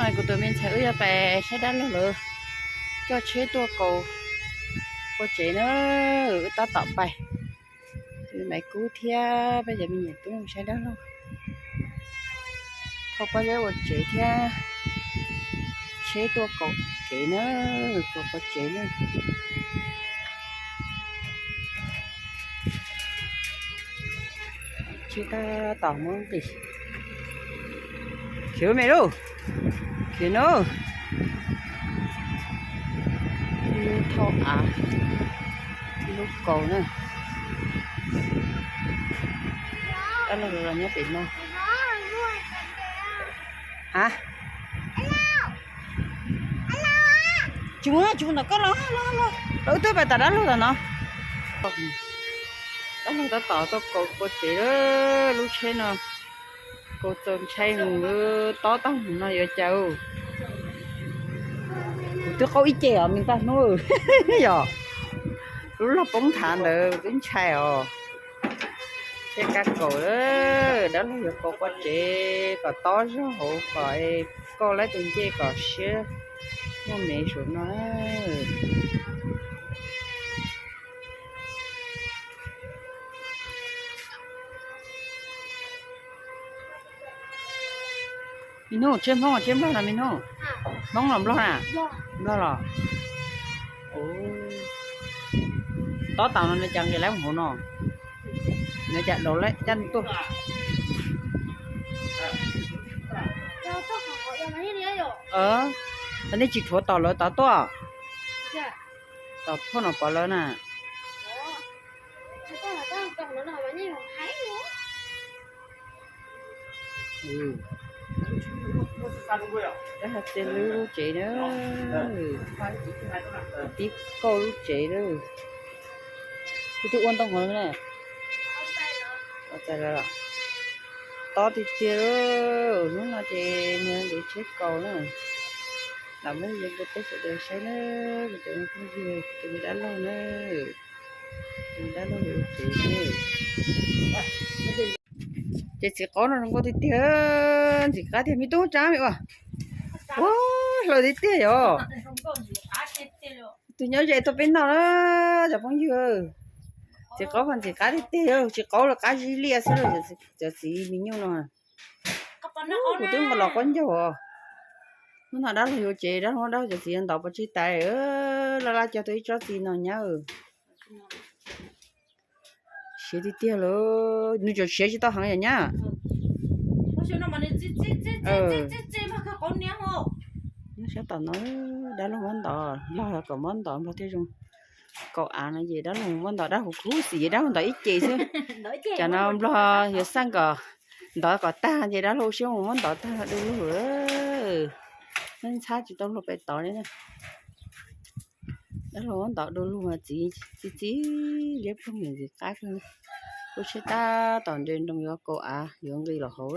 Kuv tus me ntxhais wb yuav pais saib dab laug lawv coj tsheb tuaj kaus qua tsev na, wb tab tom pais. Tus me Maiv Kub thiab peb cov me nyuam tub saib dab laug thauj pob zeb ua tsev thiab tsheb tuaj kaus kev na, kaus qua tsev na. Tsheb tab tom muab nqis. Khiav me lauj, khiav no. Thauj av, lub kaus na. Dab laug los nyob pem no. Ha, tsis mus, tsis mus ntawm koj los, los, los, los wb twb pais tom dab laug tom no. Dab laug tab tom tuaj kaus qua tsev lawm, lub tsheb no kaus txaus ntshai mus, tob tag mus no yuav cas. Kuv twb qaub ib ce os me npaj hnub yog lub log poob nthav ntawd twb ntshai os. Tsheb kab kaus, dab laug yuav kaus qua tsev kom tob zog hauv kom koj laib tus ncej kom siab muaj mev saum no. Me hnub, tsheb Hmoob los tsheb Nplog no me hnub? Hmoob los Nplog na? Nplog los. Tob tau no nws cas nqis lawm hauv no, nws cas daus lawm caj tuaj. Nej tsis rhuav tom lawv tod tuaj, tom phauj Nom Pov lawv na. Peb ho cia lub tsev na, tib kauj lub tsev na. Kuv twb ua ntoo hov na. Tob tiag tiag, hnub no ces nws nqis tsheb kaus na. Lam muab zoo rau peb sawv daws saib na, kuv cov me phooj ywg, kuv tus dab laug na, tus dab laug yuav tsev. Ces txiv qaub no zoo nkauj tiag tiag, ntxim qab tiag, me tub tsa me ua. Ua, hlaws tiag tiag yog. Tus nyob ze tuaj peb noj na, cov phooj ywg. Txiv qaub ho ntxim qab tiag tiag, tsis qaub los qab zib liaj xwb lauj, cov txiv me nyuj no. Kuv twb mus los qaub ncaug os. Hnub no dab laug yuav tsev, dab laug muab dab laug cov txiv ntov pov tseg tas, laj laj cog tau ib tsob txiv no nyab. Siav tiag tiag lauj, nws tseem siav tsis tau heev yom nyab. Nyob sab tom no, dab laug muab ntov, Nplog kom muab ntov, Nplog thiaj zoo. Kaus av no ces dab laug muab ntov, dab laug khuv xim, dab laug ntov ib ce xwb. Cov no Nplog yuav xaj kom ntov kom tag ces dab laug siab mus muab ntov tag du lug. Ntxhab tsis tau luag pem tod li na. Dab laug muab ntov du lug mas txiv txiv txiv liab ploog ntxim qab kawg. Lub tsheb tab tom nres nroos yuav kaus av yuav nqis los hauv.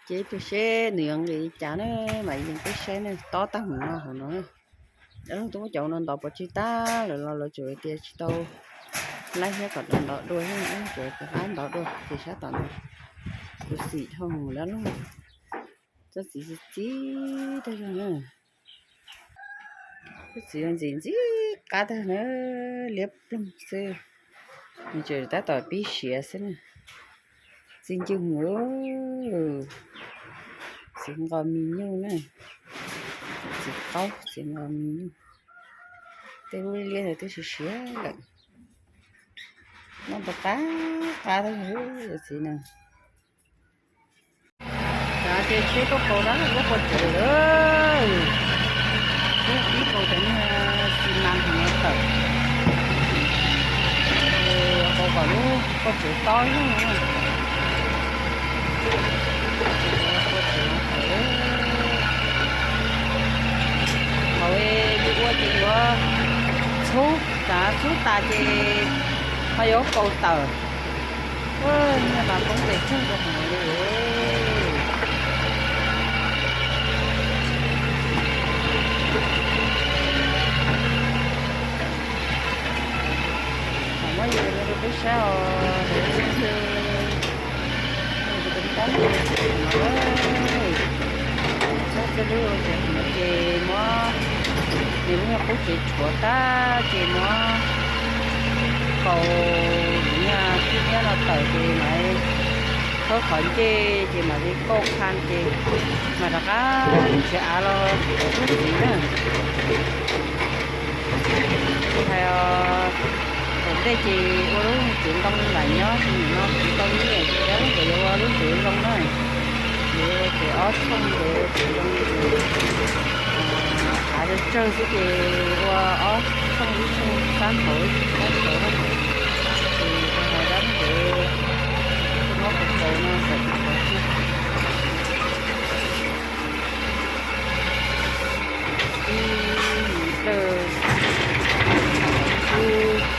Ces peb seb nws yuav nqis li cas na, mam li peb saib ne, tob tag mus no hauv no. Dab laug twb muab cov no ntov pov tseg tag lawm los lawv tseem tias tsis tau laib thiab kom ntov dua thiab, tseem rov qab ntov dua ces sab tom no. Khuv xim dhau dab laug. Tsob txiv txiv txiv tag zog na. Tsob txiv ntxim ntxim qab tag na, liab ploog xwb. Nws tseem tab tom pib siav xwb na. Txiv ncw mus, txiv nqos mis nyuj na. Txiv qaub txiv nqos mis nyuj. Tej lub liab ntawd twb siav siav lawm. Muab ntov qab qab tag txiv na. Ces tsheb tuaj kaus dab laug lub qua tsev lawm. Tsheb pib kaus cov niag xi mas hov no tawm. Kaus kom lub qua tsev tob zog. Qua tsev no tawm. Thaum yus ua ces yuav txhub, txhub tas ces ho yuav kaus tawm. Niag mas poob tes tsawg rau hauv li. Muab yus rau peb saib os, tus tab no, tab no, tab no, tab no. Ces muab nws lub nyuag qub tsev rhuav tag ces muab kaus niag tib niab no tawm ces mam li khawb qhov ncej ces mam li kauj qha ces mam rov qab nrhiav av los ua lub tsev na. Hais tom ntej ces ua lub tsev ntoo lam nyob ces nim no kuv tau nyiaj ces dab laug nkawd yuav ua lub tsev zoo na. Yuav ua tsev ob tshooj ces tsev zoo ces av tsawg tsawg xwb ces ua ob tshooj ib tshooj sab nraud sab nraud na. Ces hais dab laug nkawd muab kaus kaus no tawm kaus kaus xwb. Ib dawj xwb.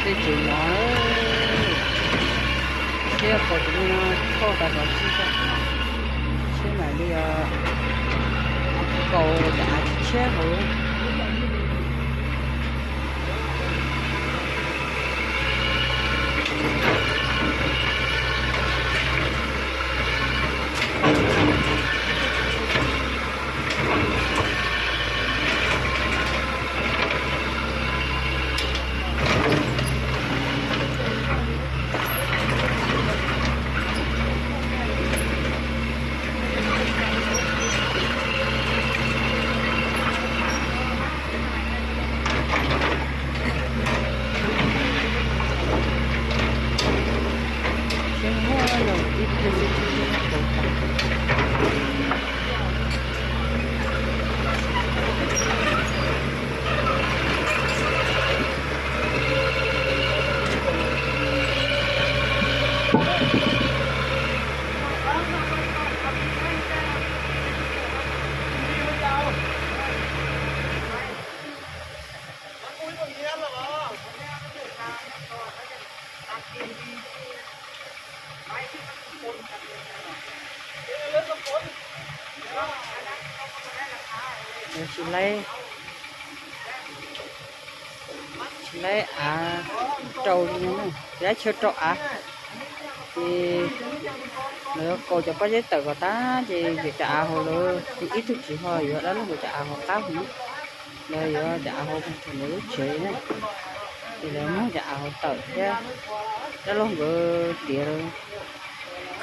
Tej tsev no thiab kaus cov me no thauj tas zog tsib, tsib mam li kaus cov av tshiab hauv. Tsis muaj los ib pliag xwb tsis muaj kaus tas. Tsis laib, tsis laib av rau li no, tsis laib chaw rau av. Ces lawv yuav kaus cov pob zeb tawm kom tag ces cov av hauv lawv, ces ib tug txiv ho yuav dab laug nkawd cov av hauv qab hauv na. Lawv yuav cov av hauv mus rau lawv lub tsev na. Ces lawv muab cov av hauv tawm thiab, dab laug nkawd tiav lawv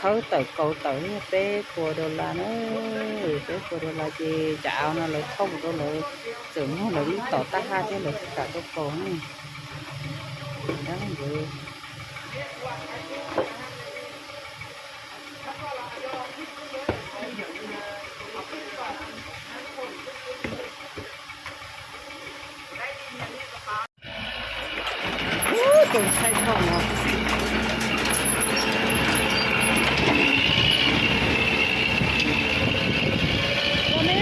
khawb tawm kaus tawm peb puas dollar na. Peb puas dollar ces cov av no lawv thauj mus rau lawv, txawm muag lawv lub tom tab haj thiab lawv thiaj kam tau kaus na. Dab laug nkawd Tus ntxhais dhau no. Ua me,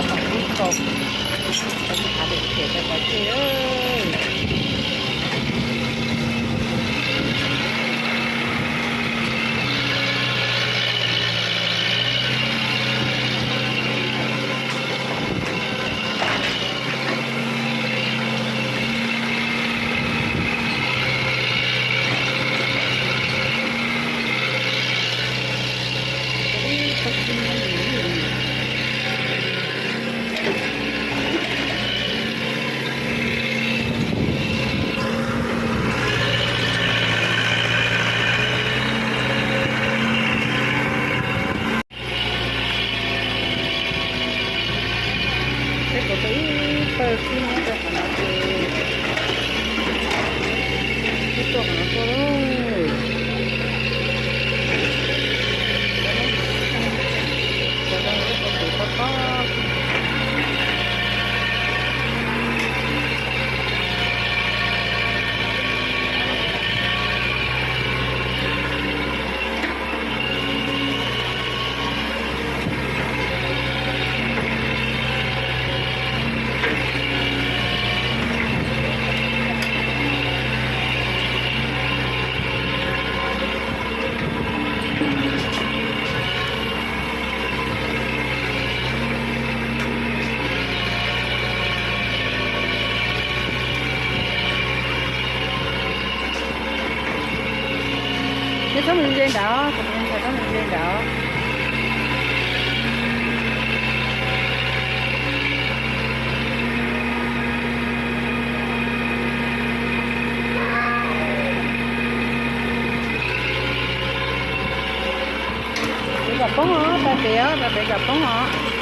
tom ub kaus, av Txhob mus ze nrad, kuv mus ntshai txhob mus ze nrad. Peb kom poob os, pab peb os, pab peb kom poob os.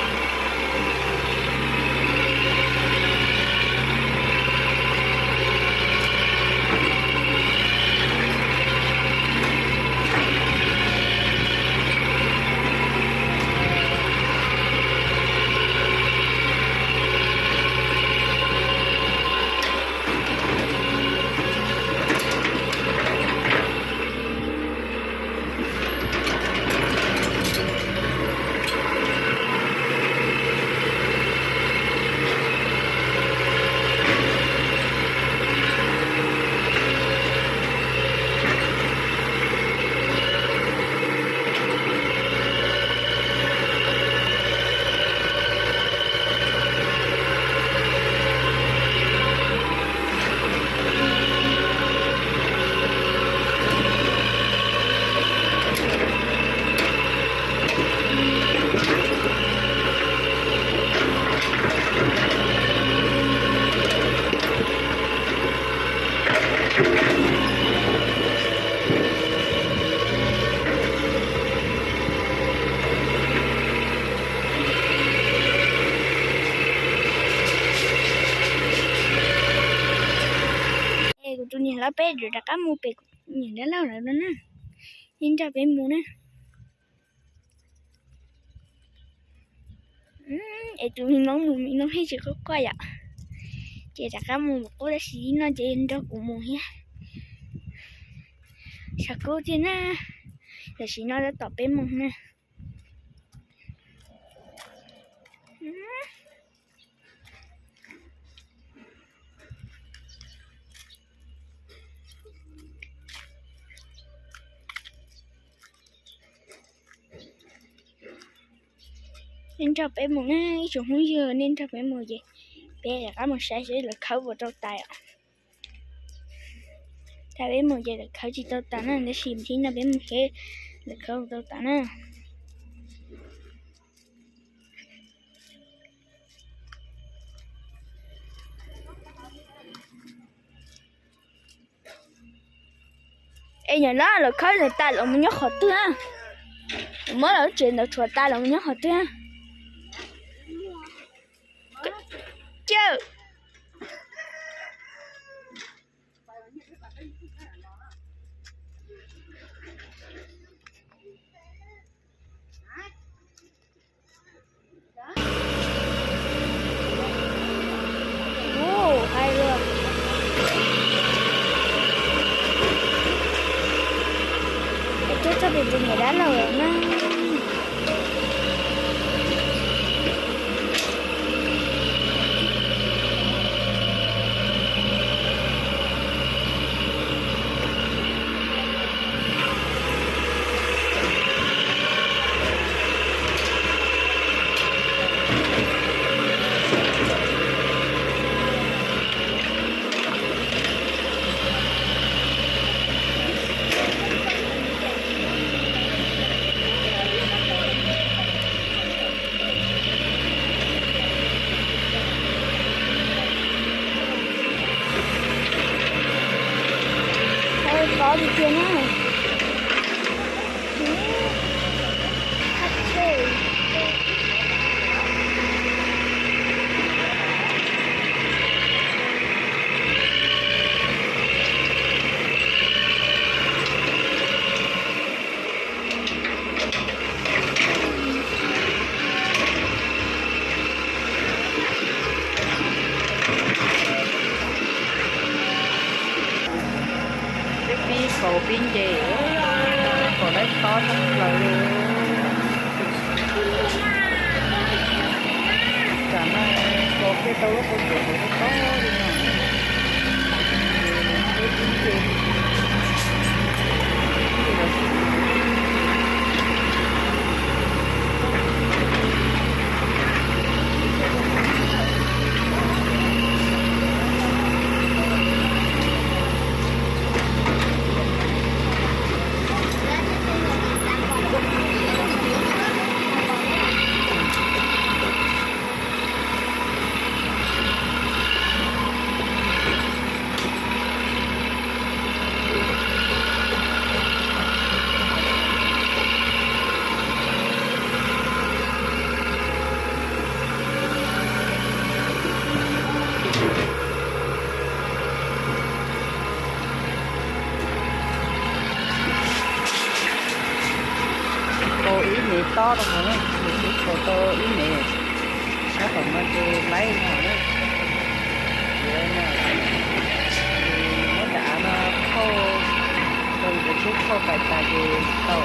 Es kuv tus niam hlob peb yuav rov qab mus pem kuv niam dab laug lawv no na, neb nrog peb mus na. Es tus me noob mus me noob thiaj tsis quaj quaj yom. Ces rov qab mus qub tab sis no ces nrog kuv mus thiab. Tshav kub thiab na, tam sim no tab tom peb moos na. Nej nrog peb mus na, ib tsoom phooj ywg, nej nrog peb mus ces peb rov qab mus saib seb lawv khawb puas tau tas os. Thaum peb mus ces lawv khawb tsis tau tas na, tab sis thib no peb mus seb lawv khawb puas tau tas na. Es nyob no lawv khawb ntawd tas lawv mus nyob qhov twg na? Lawv muab lawv lub tsev ntawd tshuav tas lawv mus nyob qhov twg na? Cawm. Ua, hais lawm. Es coj txog pem tus niam dab laug lawm na. Ov tiag tiag na. Peb pib faus pib nce, faus dawb tob thoob plaws li. Tsam no faus kiag tau lub qhov tsua faus tob tob li no. Peb pib nce. Tob rau hauv na, nws twb khaus tau ib me sab tom no ces laib no na. Ces no, ces muab daim av no khauj rau nws cov tsheb khauj pais tas ces tau.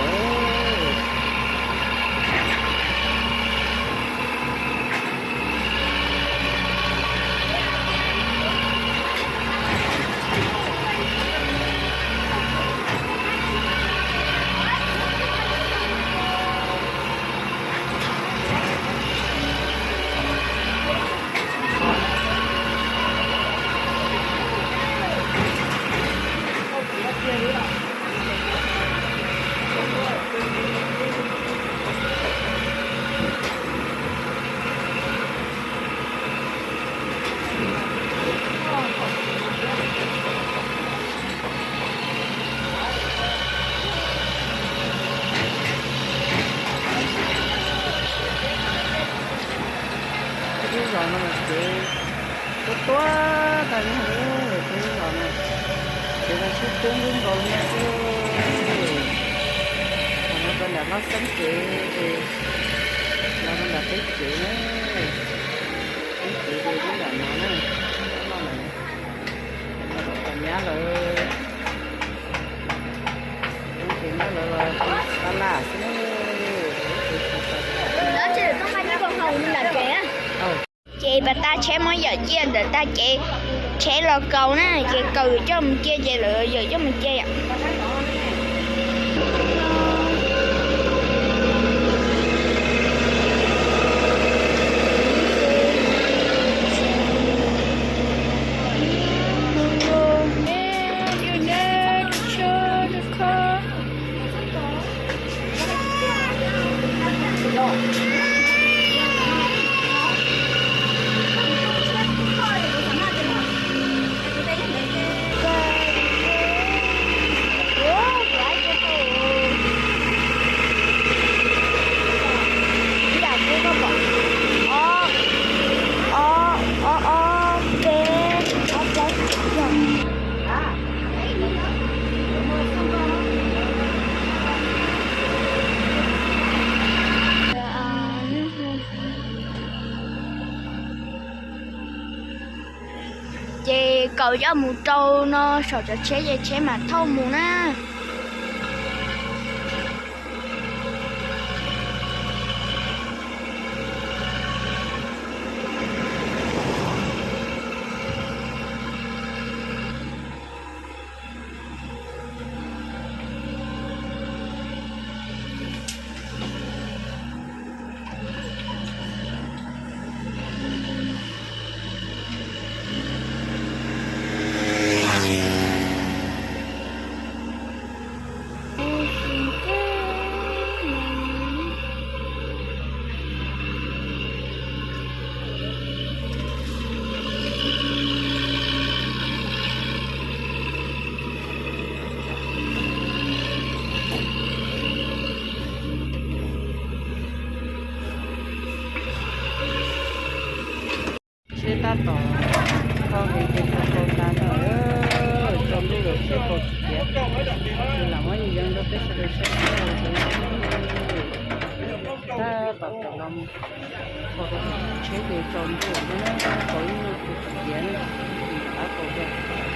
Peb lub zos no mas kev tuab tuab tag li, peb lub zos no kev zoo sib rub nkaus li no xwb. Los rau nram Hlob Xeeb tsev ces los rau nram peb tsev na, peb tsev ces lub nram no na, lub no lawm, lub no lawm, cov nyab lawv, cov nyab lawv los pw sab laj xwb na. Ces pas tas tsheb muab yawm ciaj ntawm tag kev, tsheb los kaus na, ces kaus yawm coj mus ciaj ces lawv yawm coj mus ciaj yom. Ces kaus coj mus rau no saum cov tsheb ces tsheb mam thauj mus na. Tsheb tab tom kho heev ces kho tau tas no, tsaus ntuj lawm tsheb kaus tsis tiav. Ces lam muab yees rau peb sawv daws saib thiab. Tab tom kawm los mus kho tau tsheb ces tsaus ntuj lawm, kaus ib nyuag tsis tiav ne, tsis qab kaus tiag.